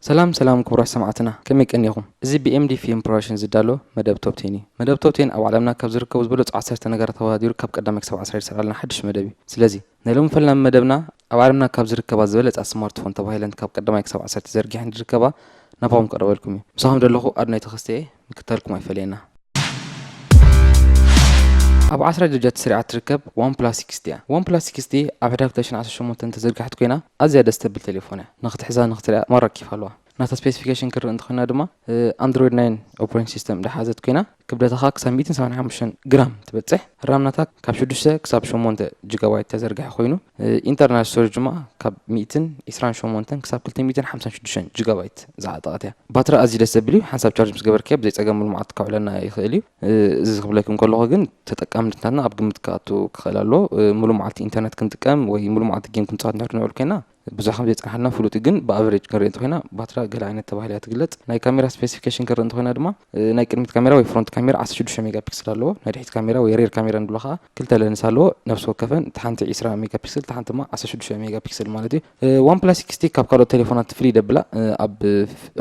ሰላም ሰላም ክቡራት ሰማዕትና፣ ከመይ ቀኒኹም? እዚ ብ M D Film Production ዝዳሎ መደብ ቶፕ ቴን እዩ። መደብ ቶፕ ቴን ኣብ ዓለምና ካብ ዝርከቡ ዝበለጹ ዓሰርተ ነገራት ተወዳዲሩ ካብ ቀዳማይ ክሳብ ዓስራይ ዝሰርዓልና ሓድሽ መደብ እዩ። ስለዚ ናይ ሎሚ ፈላሚ መደብና ኣብ ዓለምና ካብ ዝርከባ ዝበለጻ ስማርትፎን ተባሂለን ካብ ቀዳማይ ክሳብ ዓሰርተ ዘርጊሐን ዝርከባ ናባኹም ከቕርበልኩም እዩ። ምሳኹም ዘለኹ ኣድናይ ተኸስተ እየ። ምክታልኩም ኣይፈለየና። ኣብ ዓስራይ ደረጃ ተሰሪዓ ትርከብ OnePlus sixty እያ። OnePlus sixty ኣብ ሕዳር ክልተ ሽሕን ዓሰርተ ሸሞንተን ተዘርግሐት ኮይና ኣዝያ ደስ ተብል ቴሌፎን እያ። ንኽትሕዛ ንኽትሪኣ ማራኪ ይፋለዋ። ናታ ስፔሲፊኬሽን ክርኢ እንተኾይና ድማ ኣንድሮይድ ናይን ኦፕሬቲንግ ሲስተም ዝሓዘት ኮይና ክብደታ ከዓ ክሳብ ሚእትን ሰብዓን ሓሙሽተን ግራም ትበፅሕ። ራም ናታ ካብ ሽዱሽተ ክሳብ ሸሞንተ ጂጋባይት ተዘርግሐ ኮይኑ ኢንተርናል ስቶሬጅ ድማ ካብ ሚእትን ዕስራን ሸሞንተን ክሳብ ክልተ ሚእትን ሓምሳን ሽዱሽተን ጂጋባይት ዝዓጠቐት እያ። ባትራ ኣዝዩ ደስ ዘብል እዩ። ሓንሳብ ቻርጅ ምስ ገበርካዮ ብዘይ ፀገም ሙሉ መዓልቲ ከውዕለና ይኽእል እዩ። እዚ ክብለኩም ከለኹ ግን ተጠቃምነትና ኣብ ግምት ክኣቱ ክኽእል ኣለዎ። ሙሉ መዓልቲ ኢንተርነት ክንጥቀም ወይ ሙሉ መዓልቲ ጌም ክንፃወት እንድሕር ንውዕል ኮይና ብዙሕ ከም ዘይፀንሓልና ፍሉጥ እዩ፣ ግን ብኣቨሬጅ ክንርኢ እንተኮይና ባትራ ገለ ዓይነት ተባሂላ እያ ትግለፅ። ናይ ካሜራ ስፔሲፊኬሽን ክርኢ እንተኮይና ድማ ናይ ቅድሚት ካሜራ ወይ ፍሮንት ካሜራ ዓሰርተ ሽዱሽተ ሜጋ ፒክስል ኣለዎ። ናይ ድሕሪት ካሜራ ወይ ሬር ካሜራ ንብሎ ከዓ ክልተ ለንስ ኣለዎ። ነፍሲ ወከፈን እቲ ሓንቲ ዕስራ ሜጋ ፒክስል፣ እቲ ሓንቲ ድማ ዓሰርተ ሽዱሽተ ሜጋ ፒክስል ማለት እዩ። ዋን ፕላስ ሲክስቲ ካብ ካልኦት ቴሌፎናት ፍልይ ደብላ ኣብ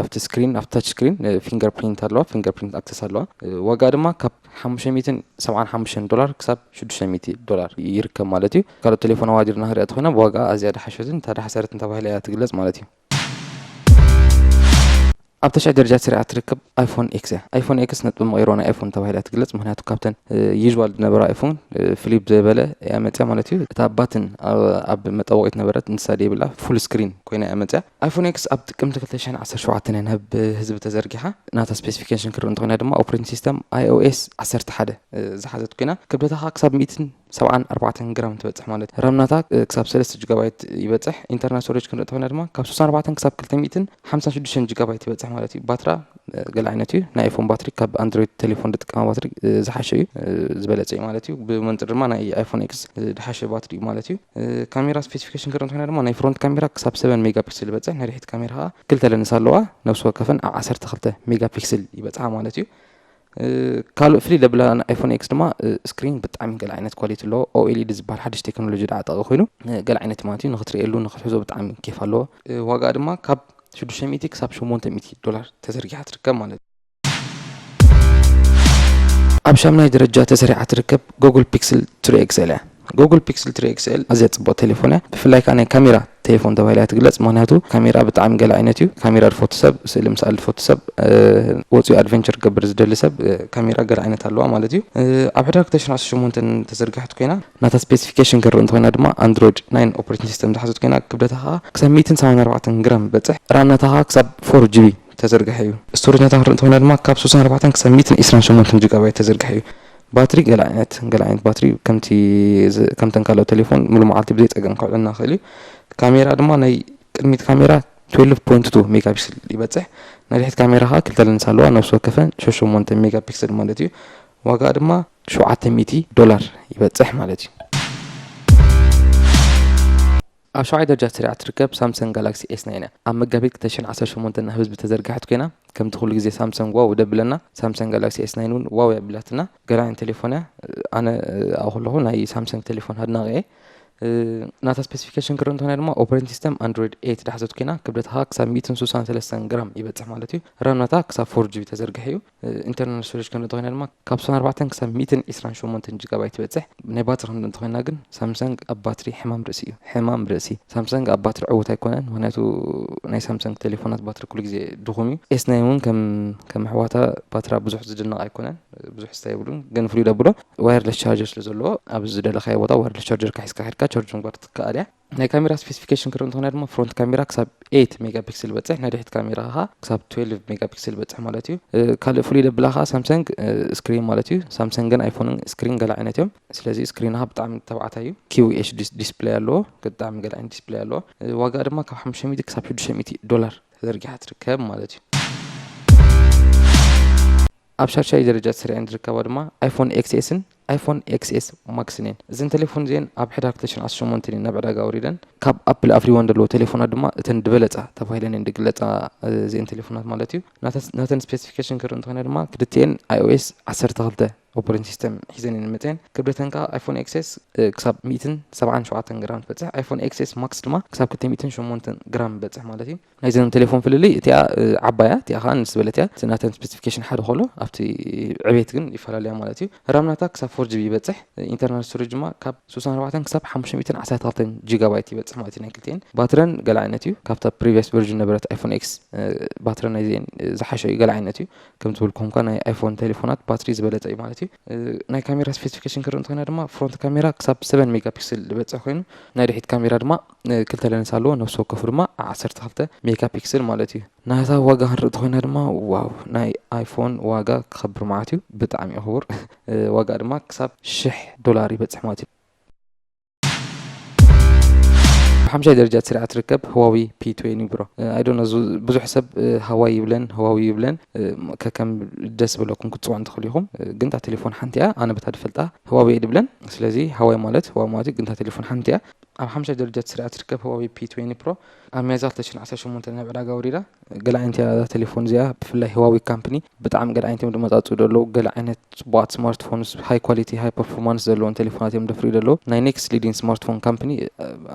ኣብቲ ስክሪን፣ ኣብቲ ታች ስክሪን ፊንገር ፕሪንት ኣለዋ፣ ፊንገር ፕሪንት ኣክሰስ ኣለዋ። ዋጋ ድማ ካብ ሓሙሽተ ሚእትን ሰብዓን ሓሙሽተን ዶላር ክሳብ ሽዱሽተ ሚእቲ ዶላር ይርከብ ማለት እዩ። ካልኦት ቴሌፎን ኣዋዲርና ክንሪኣ እንተኾይና ብዋጋ ኣዝያ ድሓሸትን እታ ድሓሰረትን ተባሂላ እያ ትግለጽ ማለት እዩ። ኣብ ተሽዓይ ደረጃ ተሰሪዓ ትርከብ ኣይፎን ኤክስ እያ። ኣይፎን ኤክስ ነጥቢ መቐይሮ ናይ ኣይፎን ተባሂላ ትግለጽ፣ ምኽንያቱ ካብተን ዩዥዋል ዝነበራ ኣይፎን ፍሊፕ ዘበለ እያ መፅያ ማለት እዩ። እታ ባትን ኣብ መጠወቒት ነበረት፣ ንሳ ደይብላ ፉል ስክሪን ኮይና እያ መፅያ። ኣይፎን ኤክስ ኣብ ጥቅምቲ ክልተ ሽሕን ዓሰርተ ሸውዓተን እያ ናብ ህዝቢ ተዘርጊሓ። ናታ ስፔሲፊኬሽን ክርኢ እንተኾይና ድማ ኦፕሬቲንግ ሲስተም ኣይኦኤስ ዓሰርተ ሓደ ዝሓዘት ኮይና ክብደታ ከዓ ክሳብ ሚእትን ሰብዓን ኣርባዕተን ግራም ትበፅሕ ማለት እዩ። ራም ናታ ክሳብ ሰለስተ ጂጋባይት ይበፅሕ። ኢንተርናል ስቶሬጅ ክንርኢ እንተኾይና ድማ ካብ ስሳን ኣርባዕተን ክሳብ ክልተ ሚእትን ሓምሳን ሽዱሽተን ጂጋባይት ይበፅሕ ማለት እዩ። ባትራ ገለ ዓይነት እዩ። ናይ ኣይፎን ባትሪ ካብ ኣንድሮይድ ቴሌፎን ዝጥቀማ ባትሪ ዝሓሸ እዩ፣ ዝበለፀ እዩ ማለት እዩ። ብመንፅር ድማ ናይ ኣይፎን ኤክስ ዝሓሸ ባትሪ እዩ ማለት እዩ። ካሜራ ስፔሲፊኬሽን ክርኢ እንተኾይና ድማ ናይ ፍሮንት ካሜራ ክሳብ ሰበን ሜጋ ፒክስል ይበፅሕ፣ ናይ ድሕሪት ካሜራ ከዓ ክልተ ለንስ ኣለዋ። ነፍሲ ወከፈን ኣብ ዓሰርተ ክልተ ሜጋ ፒክስል ይበፅሓ ማለት እዩ። ካልእ ፍልይ ዘብላ ኣይፎን ኤክስ ድማ ስክሪን ብጣዕሚ ገለ ዓይነት ኳሊቲ ኣለዎ። ኦኤልኢዲ ዝበሃል ሓድሽ ቴክኖሎጂ ዝዓጠቐ ኮይኑ ገለ ዓይነት ማለት እዩ፣ ንኽትርእየሉ ንኽትሕዞ ብጣዕሚ ኬፍ ኣለዎ። ዋጋ ድማ ካብ ሽዱሽተ ሚእቲ ክሳብ ሸሞንተ ሚእቲ ዶላር ተዘርጊሓ ትርከብ ማለት እዩ። ኣብ ሻምናይ ደረጃ ተሰሪዓ ትርከብ ጉግል ፒክስል ትሪ ኤክስኤል እያ። ጉግል ፒክስል ትሪ ኤክስኤል ኣዝያ ፅቡቕ ቴሌፎን እያ። ብፍላይ ከዓ ናይ ካሜራ ቴሌፎን ተባሂላ እያ ትግለፅ፣ ምኽንያቱ ካሜራ ብጣዕሚ ገለ ዓይነት እዩ። ካሜራ ዝፈቱ ሰብ፣ ስእሊ ምስኣል ዝፈቱ ሰብ፣ ወፂኡ ኣድቨንቸር ክገብር ዝደሊ ሰብ ካሜራ ገለ ዓይነት ኣለዋ ማለት እዩ። ኣብ ሕዳር ክልተ ሽሕን ዓሰርተ ሸሞንተን ተዘርግሐት ኮይና ናታ ስፔሲፊኬሽን ክርኢ እንተኮይና ድማ ኣንድሮይድ ናይን ኦፕሬቲንግ ሲስተም ዝሓዘት ኮይና ክብደታ ከዓ ክሳብ ሚእትን ሰብዓን ኣርባዕተን ግራም በፅሕ። ራም ናታ ከዓ ክሳብ ፎር ጂቢ ተዘርግሐ እዩ። ስቶሬጅ ናታ ክንርኢ እንተኮይና ድማ ካብ ስሳን ኣርባዕተን ክሳብ ሚእትን ዕስራን ሸሞንተን ጂጋባይት ተዘርግሐ እዩ። ባትሪ ገለ ዓይነት ገለ ዓይነት ባትሪ ከምቲ ከምተን ካልኦት ቴሌፎን ሙሉ መዓልቲ ብዘይ ፀገም ከውዕለና ይኽእል እዩ። ካሜራ ድማ ናይ ቅድሚት ካሜራ ትዌልቭ ፖይንት ቱ ሜጋ ፒክስል ይበፅሕ። ናይ ድሕሪት ካሜራ ከዓ ክልተ ለንስ ኣለዋ፣ ነፍሲ ወከፈን ሸሞንተ ሜጋ ፒክስል ማለት እዩ። ዋጋ ድማ ሸውዓተ ሚእቲ ዶላር ይበፅሕ ማለት እዩ። ኣብ ሸውዓይ ደረጃ ተሰሪዓ ትርከብ ሳምሰንግ ጋላክሲ ኤስ ናይን እያ። ኣብ መጋቢት ክልተ ሽሕን ዓሰርተ ሸሞንተ ናብ ህዝቢ ተዘርግሐት ኮይና ከምቲ ኩሉ ግዜ ሳምሰንግ ዋው ደብለና፣ ሳምሰንግ ጋላክሲ ኤስ ናይን እውን ዋው የብላትና። ገለ ዓይነት ቴሌፎን እያ። ኣነ ኣብኡ ከለኹ ናይ ሳምሰንግ ቴሌፎን ኣድናቂ እየ። ናታ ስፔሲፊኬሽን ክርኢ እንተኾይና ድማ ኦፕሬቲንግ ሲስተም ኣንድሮይድ ኤይት ዝሓዘት ኮይና ክብደታ ከዓ ክሳብ ሚእትን ስሳን ሰለስተን ግራም ይበፅሕ ማለት እዩ። ራም ናታ ክሳብ ፎር ጂቢ ተዘርግሐ እዩ። ኢንተርናል ስቶሬጅ ክንርኢ እንተኾይና ድማ ካብ ስሳን ኣርባዕተን ክሳብ ሚእትን ዕስራን ሸሞንተን ጂጋባይት ይበፅሕ። ናይ ባትሪ ክንርኢ እንተኾይና ግን ሳምሰንግ ኣብ ባትሪ ሕማም ርእሲ እዩ። ሕማም ርእሲ። ሳምሰንግ ኣብ ባትሪ ዕውት ኣይኮነን፣ ምኽንያቱ ናይ ሳምሰንግ ቴሌፎናት ባትሪ ኩሉ ግዜ ድኹም እዩ። ኤስ ናይን እውን ከም ከም ኣሕዋታ ባትራ ብዙሕ ዝድነቕ ኣይኮነን፣ ብዙሕ ስታ የብሉን፣ ግን ፍሉይ ደብሎ ዋየርለስ ቻርጀር ስለ ዘለዎ ኣብ ዝደለኻዮ ቦታ ዋየርለስ ቻርጀርካ ሒዝካ ኸድካ ቻርጅ ምግባር ትከኣል እያ። ናይ ካሜራ ስፔሲፊኬሽን ክርኢ እንተኾይና ድማ ፍሮንት ካሜራ ክሳብ ኤይት ሜጋ ፒክስል በፅሕ፣ ናይ ድሕሪት ካሜራ ከዓ ክሳብ ትዌልቭ ሜጋ ፒክስል በፅሕ ማለት እዩ። ካልእ ፍሉይ ደብላ ከዓ ሳምሰንግ ስክሪን ማለት እዩ። ሳምሰንግን ኣይፎንን ስክሪን ገለ ዓይነት እዮም። ስለዚ ስክሪን ከዓ ብጣዕሚ ተባዕታይ እዩ። ኪው ኤች ዲ ዲስፕሌይ ኣለዎ፣ ብጣዕሚ ገለ ዓይነት ዲስፕሌይ ኣለዎ። ዋጋ ድማ ካብ ሓሙሽተ ሚእቲ ክሳብ ሽዱሽተ ሚእቲ ዶላር ተዘርጊሓ ትርከብ ማለት እዩ። ኣብ ሻድሻይ ደረጃ ተሰሪዐን ዝርከባ ድማ ኣይፎን ኤክስኤስን ኣይፎን ኤክስኤስ ማክስን እየን። እዘን ቴሌፎን እዚአን ኣብ ሕዳር ክልተ ሽሕን ዓሰርተ ሸሞንተን እየን ናብ ዕዳጋ ኣውሪደን። ካብ ኣፕል ኣፍሪወን ዘለዎ ቴሌፎናት ድማ እተን ዝበለፃ ተባሂለን እየን ዝግለፃ፣ እዚአን ቴሌፎናት ማለት እዩ። ናተን ስፔሲፊኬሽን ክርኢ እንተኾይና ድማ ክልቲኤን ኣይኦኤስ ዓሰርተ ክልተ ኦፕሬቲንግ ሲስተም ሒዘን እየን መፅአን። ክብደተን ከዓ ኣይፎን ኤክስኤስ ክሳብ ሚእትን ሰብዓን ሸውዓተን ግራም ትበፅሕ፣ ኣይፎን ኤክስኤስ ማክስ ድማ ክሳብ ክልተ ሚእትን ሸሞንተን ግራም በፅሕ ማለት እዩ። ናይዘን ቴሌፎን ፍልልይ እቲኣ ዓባያ እቲኣ ከዓ ንስ ዝበለት እያ። እቲ ናተን ስፔሲፊኬሽን ሓደ ከሎ ኣብቲ ዕቤት ግን ይፈላለያ ማለት እዩ። ራም ናታ ክሳብ ፎር ጂቢ ይበፅሕ። ኢንተርናል ስቶሬጅ ድማ ካብ ስሳን ኣርባዕተን ክሳብ ሓሙሽተ ሚእትን ዓሰርተ ክልተን ጂጋባይት ይበፅሕ ማለት እዩ። ናይ ክልቲኤን ባትረን ገለ ዓይነት እዩ። ካብታ ፕሪቪየስ ቨርዥን ነበረት ኣይፎን ኤክስ ባትረ ናይዚኤን ዝሓሸ እዩ፣ ገለ ዓይነት እዩ። ከም ዝበልኩምካ ናይ ኣይፎን ቴሌፎናት ባትሪ ዝበለፀ እዩ ማለት እዩ። ናይ ካሜራ ስፔሲፊኬሽን ክርኢ እንተኾይና ድማ ፍሮንት ካሜራ ክሳብ ሰቨን ሜጋ ፒክስል ዝበፅሕ ኮይኑ፣ ናይ ድሒት ካሜራ ድማ ክልተ ለንስ ኣለዎ። ነፍሲ ወከፉ ድማ ዓሰርተ ክልተ ሜጋ ፒክስል ማለት እዩ። ናታ ዋጋ ክንርኢ እንተኾይና ድማ ዋው፣ ናይ ኣይፎን ዋጋ ክኸብር ማለት እዩ። ብጣዕሚ እዩ ክቡር። ዋጋ ድማ ክሳብ ሽሕ ዶላር ይበፅሕ ማለት እዩ። ብሓምሻይ ደረጃ ስርዓት ትርከብ ህዋዊ ፒ ትዌኒ ብሮ። ኣይዶነ፣ ብዙሕ ሰብ ሃዋይ ይብለን፣ ህዋዊ ይብለን። ከከም ደስ ዝበለኩም ክትፅውዖ እንትኽእሉ ኢኹም። ግን እታ ቴሌፎን ሓንቲ እያ። ኣነ በታ ዝፈልጣ ህዋዊ እየ ድብለን። ስለዚ ሃዋይ ማለት ህዋዊ ማለት እዩ፣ ግን እታ ቴሌፎን ሓንቲ እያ። ኣብ ሓምሻይ ደረጃ ስርዓት ትርከብ ህዋዊ ፒ ትዌኒ ፕሮ ኣብ ሚያዝያ ክልተ ሽሕን ዓሰርተ ሸሞንተን ናብ ዕዳጋ ወሪዳ። ገለ ዓይነት እያ እዛ ቴሌፎን እዚኣ። ብፍላይ ህዋዊ ካምፕኒ ብጣዕሚ ገለ ዓይነት እዮም ዝመጻጽኡ ዘለዉ። ገለ ዓይነት ጽቡቓት ስማርትፎንስ፣ ሃይ ኳሊቲ፣ ሃይ ፐርፎርማንስ ዘለዎም ቴሌፎናት እዮም ደፍርዩ ዘለዉ። ናይ ኔክስት ሊዲንግ ስማርትፎን ካምፕኒ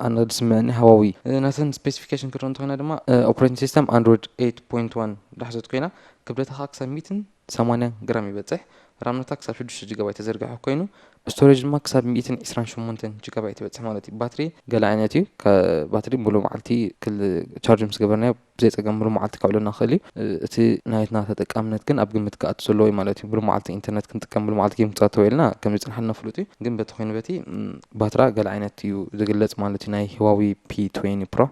ኣነ ዝስምዐኒ ሃዋዊ። ናተን ስፔሲፊኬሽን ክርኢ እንተኾይና ድማ ኦፕሬቲንግ ሲስተም ኣንድሮይድ ኤይት ፖይንት ዋን ዳሕዘት ኮይና፣ ክብደታ ከዓ ክሳብ ሚእትን ሰማንያን ግራም ይበፅሕ። ራም ናታ ክሳብ ሽዱሽተ ጂጋባይት ተዘርግሐ ኮይኑ፣ ስቶሬጅ ድማ ክሳብ ሚእትን ዕስራን ሸሞንተን ጂጋባይት ይበፅሕ ማለት እዩ። ባትሪ ገለ ዓይነት እዩ። ባትሪ ሙሉ መዓልቲ ክል ቻርጅ ምስ ገበርናዮ ብዘይ ፀገም ሙሉ መዓልቲ ከውዕለና ክእል እዩ። እቲ ናይትና ተጠቃምነት ግን ኣብ ግምት ክኣቱ ዘለዎ እዩ ማለት እዩ። ሙሉ መዓልቲ ኢንተርነት ክንጥቀም፣ ሙሉ መዓልቲ ጌም ክፃወት ተባሂልና ከም ዝፅንሓልና ፍሉጥ እዩ። ግን በቲ ኮይኑ በቲ ባትራ ገለ ዓይነት እዩ ዝግለፅ ማለት እዩ፣ ናይ ህዋዊ ፒ ትዌኒ ፕሮ።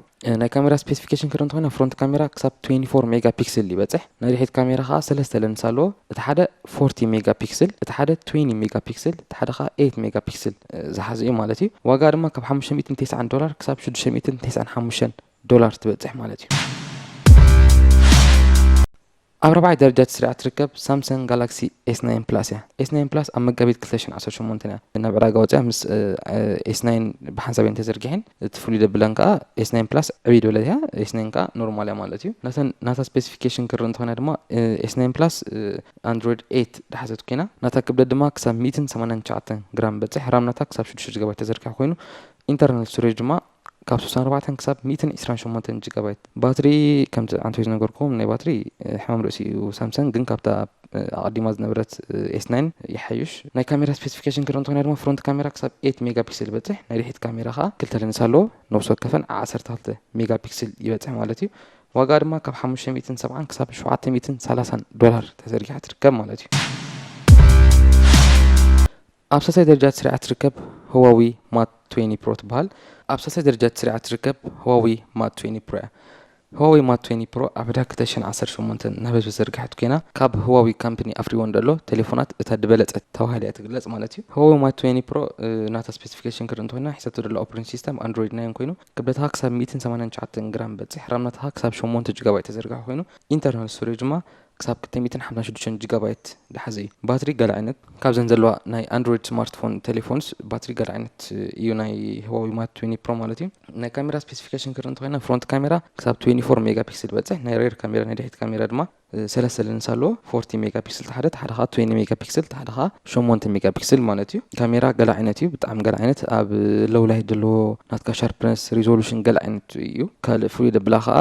ናይ ካሜራ ስፔሲፊኬሽን ክርኢ እንተኾይና ፍሮንት ካሜራ ክሳብ ትዌንቲ ፎር ሜጋ ፒክስል ይበፅሕ። ናይ ድሒት ካሜራ ከዓ ሰለስተ ለንስ ኣለዎ። እቲ ሓደ ፎርቲ ሜጋ ፒክስል፣ እቲ ሓደ ትዌንቲ ሜጋ ፒክስል፣ እቲ ሓደ ከዓ ኤይት ሜጋ ፒክስል ዝሓዘ እዩ ማለት እዩ። ዋጋ ድማ ካብ ሓሙሽተ ሚእትን ተስዓን ዶላር ክሳብ ሽዱሽተ ሚእትን ተስዓን ሓሙሽተን ዶላር ትበፅሕ ማለት እዩ። ኣብ ራብዓይ ደረጃ ስርዓት ትርከብ ሳምሰንግ ጋላክሲ ኤስ ናይን ፕላስ እያ። ኤስ ናይን ፕላስ ኣብ መጋቢት ክልተ ሽሕን ዓሰርተ ሸሞንተን እያ ናብ ዕዳጋ ወፅያ። ምስ ኤስ ናይን ብሓንሳብ እየን ተዘርጊሐን። እቲ ፍሉይ ደብለን ከዓ ኤስ ናይን ፕላስ ዕብይ ዝበለት እያ፣ ኤስ ናይን ከዓ ኖርማል እያ ማለት እዩ። ናተን ናታ ስፔሲፊኬሽን ክርኢ እንተኾይና ድማ ኤስ ናይን ፕላስ ኣንድሮይድ ኤይት ዝሓዘት ኮይና፣ ናታ ክብደት ድማ ክሳብ ሚእትን ሰማንያን ትሽዓተን ግራም በፅሕ። ራም ናታ ክሳብ ሽዱሽተ ጂጋባይት ተዘርጊሐ ኮይኑ፣ ኢንተርናል ስቶሬጅ ድማ ካብ ስሳን ኣርባዕተን ክሳብ ሚእትን ዕስራን ሸሞንተን ጂጋባይት። ባትሪ ከምቲ ዓንተይ ዝነገርኩም ናይ ባትሪ ሕማም ርእሲ እዩ ሳምሰንግ፣ ግን ካብታ ኣቐዲማ ዝነበረት ኤስ ናይን ይሓይሽ። ናይ ካሜራ ስፔሲፊኬሽን ክርኢ እንተኾይና ድማ ፍሮንት ካሜራ ክሳብ ኤይት ሜጋ ፒክስል በፅሕ፣ ናይ ድሒት ካሜራ ከዓ ክልተ ለንስ ኣለዎ። ነብሲ ወከፈን ዓሰርተ ክልተ ሜጋ ፒክስል ይበፅሕ ማለት እዩ። ዋጋ ድማ ካብ ሓሙሽተ ሚእትን ሰብዓን ክሳብ ሸውዓተ ሚእትን ሰላሳን ዶላር ተዘርጊሓ ትርከብ ማለት እዩ። ኣብ ሳልሳይ ደረጃ ስርዓት ትርከብ ህዋዊ ማት ትዌኒ ፕሮ ትበሃል። ኣብ ሳልሳይ ደረጃ ስርዓት ትርከብ ህዋዊ ማት ትዌኒ ፕሮ እያ። ህዋዊ ማት ትዌኒ ፕሮ ኣብ ሕዳር ክልተ ሽሕን ዓሰርተ ሸሞንተን ናብ ህዝቢ ዘርግሐት ኮይና፣ ካብ ህዋዊ ካምፕኒ ኣፍሪወን ዘሎ ቴሌፎናት እታ ዝበለጸት ተባሂላ እያ ትግለጽ ማለት እዩ። ህዋዊ ማት ትዌኒ ፕሮ ናታ ስፔሲፊኬሽን ክርኢ እንተኾይና፣ ሒዛቶ ዘሎ ኦፕሬቲንግ ሲስተም ኣንድሮይድ ናይን ኮይኑ፣ ክብደታ ክሳብ ሚእትን ሰማንያን ትሽዓተን ግራም በጽሕ፣ ራም ናታ ክሳብ ሸሞንተ ጂጋባይት ተዘርግሐ ኮይኑ፣ ኢንተርናል ስቶሬጅ ድማ ክሳብ ክልተ ሚእትን ሓምሳን ሽዱሽተን ጂጋባይት ዝሓዘ እዩ። ባትሪ ገለ ዓይነት ካብዘን ዘለዋ ናይ ኣንድሮይድ ስማርትፎን ቴሌፎንስ ባትሪ ገለ ዓይነት እዩ ናይ ህዋዊ ማት ትዌኒ ፕሮ ማለት እዩ። ናይ ካሜራ ስፔሲፊኬሽን ክርኢ እንተኾይና ፍሮንት ካሜራ ክሳብ ትዌንቲ ፎር ሜጋ ፒክስል ዝበፅሕ፣ ናይ ሬር ካሜራ ናይ ድሕሪት ካሜራ ድማ ሰለስተ ለንስ ኣለዎ። ፎርቲ ሜጋ ፒክስል ተሓደ ተሓደ ከዓ ትዌንቲ ሜጋ ፒክስል ተሓደ ከዓ ሸሞንተ ሜጋ ፒክስል ማለት እዩ። ካሜራ ገለ ዓይነት እዩ፣ ብጣዕሚ ገለ ዓይነት ኣብ ሎው ላይት ዘለዎ ናትካ ሻርፕነስ ሪዞሉሽን ገለ ዓይነት እዩ። ካልእ ፍሉይ ደብላ ከዓ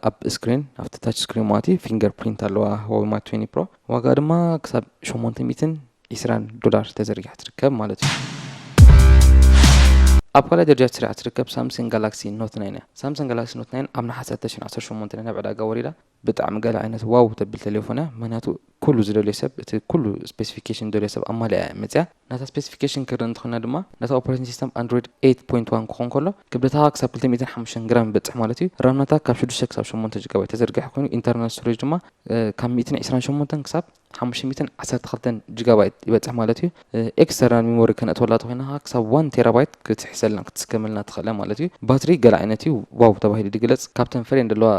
ኣብ ስክሪን ኣብቲ ታች ስክሪን ማለት እዩ ፊንገር ፕሪንት ኣለዋ ህዋዊ ማት ትዌኒ ፕሮ። ዋጋ ድማ ክሳብ ሸሞንተ ሚእትን ዕስራን ዶላር ተዘርጊሓ ትርከብ ማለት እዩ። ኣብ ካልኣይ ደረጃ ስርዓት ትርከብ ሳምሰንግ ጋላክሲ ኖት ናይን እያ። ሳምሰንግ ጋላክሲ ኖት ናይን ኣብ ነሓሰ ክልተ ሽሕን ዓሰርተ ሸሞንተን ናብ ዕዳጋ ወሪዳ። ብጣዕሚ ገለ ዓይነት ዋው ተብል ቴሌፎን እያ። ምክንያቱ ኩሉ ዝደልዮ ሰብ፣ እቲ ኩሉ ስፔሲፊኬሽን ዝደልዮ ሰብ ኣማሊኣ እያ መፅያ። ናታ ስፔሲፊኬሽን ክርኢ እንተኾይና ድማ ናታ ኦፕሬቲንግ ሲስተም ኣንድሮይድ ኤይት ፖይንት ዋን ክኾን ከሎ፣ ክብደታ ክሳብ ክልተ ሚእትን ሓሙሽተን ግራም ይበፅሕ ማለት እዩ። ራም ናታ ካብ ሽዱሽተ ክሳብ ሸሞንተ ጂጋባይት ተዘርግሐ ኮይኑ፣ ኢንተርናል ስቶሬጅ ድማ ካብ ሚእትን ዕስራን ሸሞንተን ክሳብ ሓሙሽተ ሚእትን ዓሰርተ ክልተን ጂጋባይት ይበፅሕ ማለት እዩ። ኤክስተርናል ሚሞሪ ከነእትወላ ተኾይና ከዓ ክሳብ ዋን ቴራባይት ክትሕሰልና ክትስከመልና ትኽእለ ማለት እዩ። ባትሪ ገለ ዓይነት እዩ፣ ዋው ተባሂሉ ድግለፅ። ካብተን ፈርየን ዘለዋ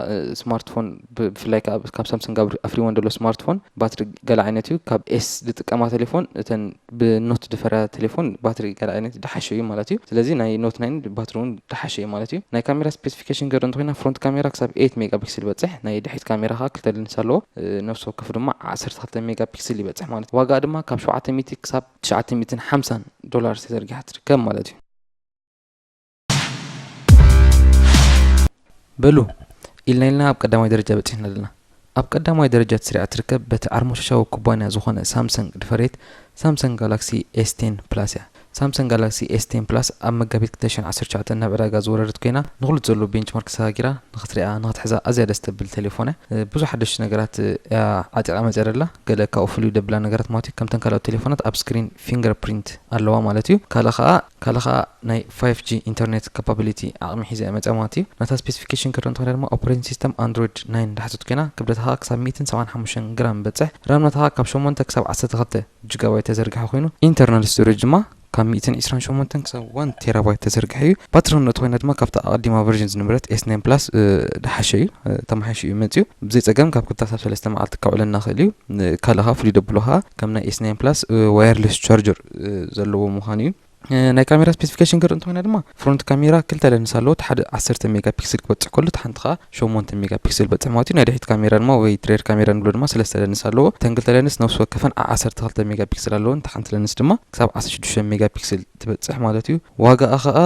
ስማርትፎን ብፍላይ ከዓ ካብ ሳምሰንግ ኣፍሪወን ዘሎ ስማርትፎን ባትሪ ገለ ዓይነት እዩ። ካብ ኤስ ዝጥቀማ ቴሌፎን እተን ብኖት ዝፈርያ ቴሌፎን ባትሪ ገለ ዓይነት ዝሓሸ እዩ ማለት እዩ። ስለዚ ናይ ኖት ናይን ባትሪ እውን ዝሓሸ እዩ ማለት እዩ። ናይ ካሜራ ስፔሲፊኬሽን ገር እንተኮይና ፍሮንት ካሜራ ክሳብ ኤት ሜጋ ፒክስል ይበፅሕ፣ ናይ ድሕሪት ካሜራ ከዓ ክልተ ለንስ ኣለዎ። ነፍሲ ወከፍ ድማ ዓሰርተ ክልተ ሜጋ ፒክስል ይበፅሕ ማለት እዩ። ዋጋ ድማ ካብ ሸውዓተ ሚእቲ ክሳብ ትሽዓተ ሚእትን ሓምሳን ዶላር ተዘርጊሓ ትርከብ ማለት እዩ። በሉ ኢልና ኢልና ኣብ ቀዳማይ ደረጃ በፂሕና ኣለና። ኣብ ቀዳማይ ደረጃ ተሰሪዓ ትርከብ በቲ ዓርሞሸሻዊ ኩባንያ ዝኾነ ሳምሰንግ ድፈሬት ሳምሰንግ ጋላክሲ ኤስ ቴን ፕላስ እያ። ሳምሰንግ ጋላክሲ ኤስ ቴን ፕላስ ኣብ መጋቢት ክልተ ሽሕን ዓሰርተ ትሽዓተን ናብ ዕዳጋ ዝወረደት ኮይና ንኹሉ ዘሎ ቤንችማርክ ሰጋጊራ ንኽትሪኣ ንኽትሕዛ ኣዝያ ደስ ተብል ቴሌፎን እያ። ብዙሕ ሓደሽቲ ነገራት እያ ዓጢቓ መፅያ ደላ። ገለ ካብኡ ፍልዩ ደብላ ነገራት ማለት እዩ ከምተን ካልኦት ቴሌፎናት ኣብ ስክሪን ፊንገር ፕሪንት ኣለዋ ማለት እዩ። ካልእ ከዓ ካልእ ከዓ ናይ ፋይቭ ጂ ኢንተርኔት ካፓቢሊቲ ዓቕሚ ሒዛ እያ መፅያ ማለት እዩ። ናታ ስፔሲፊኬሽን ክርኢ እንተኾይና ድማ ኦፕሬቲንግ ሲስተም ኣንድሮይድ ናይን እንዳሕተት ኮይና ክብደታ ከዓ ክሳብ ሚእትን ሰብዓን ሓሙሽተን ግራም በፅሕ። ራም ናታ ከዓ ካብ ሸሞንተ ክሳብ ዓሰርተ ክልተ ጂጋባይት ተዘርግሐ ኮይኑ ኢንተርናል ስቶሬጅ ድማ ካብ ሚእትን ዕስራን ሸሞንተን ክሳብ ዋን ቴራባይት ተዘርግሐ እዩ። ባትሪ እንተኾይና ድማ ካብታ ኣቐዲማ ቨርዥን ዝነበረት ኤስ ናይን ፕላስ ዝሓሸ እዩ፣ ተመሓይሹ እዩ መፅዩ። ብዘይ ፀገም ካብ ክልተ ክሳብ ሰለስተ መዓልቲ ከውዕለና ክእል እዩ። ካልእ ከዓ ፍሉይ ደብሎ ከዓ ከም ናይ ኤስ ናይን ፕላስ ዋየርለስ ቻርጀር ዘለዎ ምዃኑ እዩ። ናይ ካሜራ ስፔሲፊኬሽን ክርኢ እንተኾይና ድማ ፍሮንት ካሜራ ክልተ ለንስ ኣለዎ። እቲ ሓደ ዓሰርተ ሜጋ ፒክስል ክበፅሕ ከሎ እቲ ሓንቲ ከዓ ሸሞንተ ሜጋ ፒክስል በፅሕ ማለት እዩ። ናይ ድሕሪት ካሜራ ድማ ወይ ትሬር ካሜራ ንብሎ ድማ ሰለስተ ለንስ ኣለዎ። እተን ክልተ ለንስ ነፍሲ ወከፈን ዓ ዓሰርተ ክልተ ሜጋ ፒክስል ኣለዎ። እታ ሓንቲ ለንስ ድማ ክሳብ ዓሰርተ ሽዱሽተ ሜጋ ፒክስል ትበፅሕ ማለት እዩ። ዋጋኣ ከዓ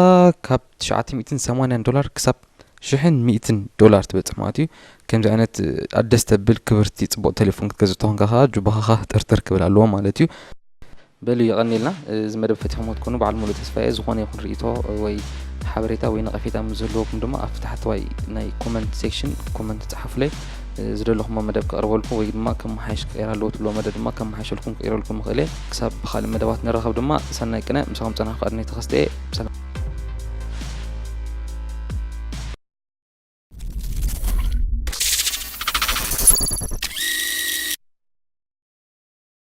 ካብ ትሽዓተ ሚእትን ሰማንያን ዶላር ክሳብ ሽሕን ሚእትን ዶላር ትበፅሕ ማለት እዩ። ከምዚ ዓይነት ኣደስ ተብል ክብርቲ ፅቡቕ ቴሌፎን ክትገዝእ ተኾንካ ከዓ ጁባኻ ከዓ ጥርጥር ክብል ኣለዎ ማለት እዩ። በሉ የቐኒልና። እዚ መደብ ፈቲኹም ክትኮኑ በዓል ሙሉእ ተስፋ እየ። ዝኾነ ይኹን ርእይቶ ወይ ሓበሬታ ወይ ነቐፌታ ምስ ዝህልወኩም ድማ ኣብ ታሕተዋይ ናይ ኮመንት ሴክሽን ኮመንት ጸሓፉለይ። ዝደለኹሞ መደብ ክቕርበልኩም ወይ ድማ ከመሓየሽ ክቕየር ኣለዎ ትብሎ መደብ ድማ ከመሓየሸልኩም ክቕይረልኩም ይኽእል እየ። ክሳብ ብኻልእ መደባት ንራኸብ ድማ ሰናይ ቅነ። ምሳኹም ጸናሕኩ ኣድነይ ተኸስተ እየ። ሰላም።